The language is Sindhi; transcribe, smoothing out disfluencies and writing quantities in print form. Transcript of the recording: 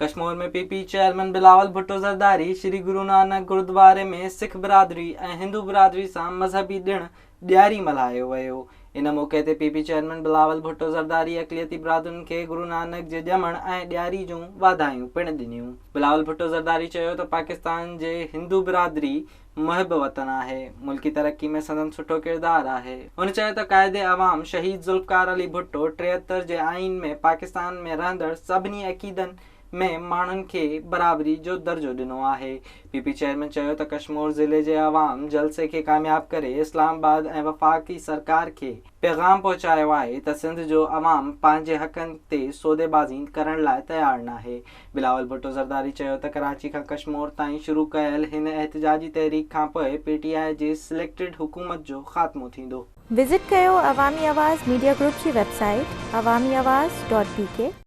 Kashmore ۾ P P chairman Bilawal Bhutto Zardari Shri Guru Nanak گردواري ۾ سک برادري ۽ هندو برادري سان مذهبي ڏڻ ڏياري ملهايو ويو. ان موقعي تي P P chairman Bilawal Bhutto Zardari اقليتي برادرين کي گرو نانڪ جي ڄمڻ ۽ ڏياري جون واڌايون پڻ ڏنيون. بلاول ڀٽو زرداري چيو ته پاڪستان جي هندو برادري محب وطن آهي، ملڪي ترقي ۾ سندن سٺو ڪردار آهي. هن چيو ته قائد عوام شهيد ذوالفقار علي ڀٽو 73 جي آئين ۾ پاڪستان ۾ رهندڙ سڀني عقيدن ۾ ماڻهن کي برابري جو درجو ڏنو آهي. پي پي چيئرمين چيو ته ڪشمور ضلعي جي عوام جلسي کي ڪامياب ڪري اسلام آباد ۽ وفاقي سرڪار کي پيغام پهچايو آهي ته سنڌ جو عوام پنهنجي حقن تي سوديبازي ڪرڻ لاء تيار ناهي. بلاول ڀٽو زرداري چيو ته ڪراچي کان ڪشمور تائين شروع ڪيل هن احتجاجي تحريڪ کانپوء پي ٽي آء جي سليڪٽڊ حڪومت جو خاتمو ٿيندو. وزٽ ڪيو عوامي آواز ميڊيا گروپ جي website Awami Awaz dot B K.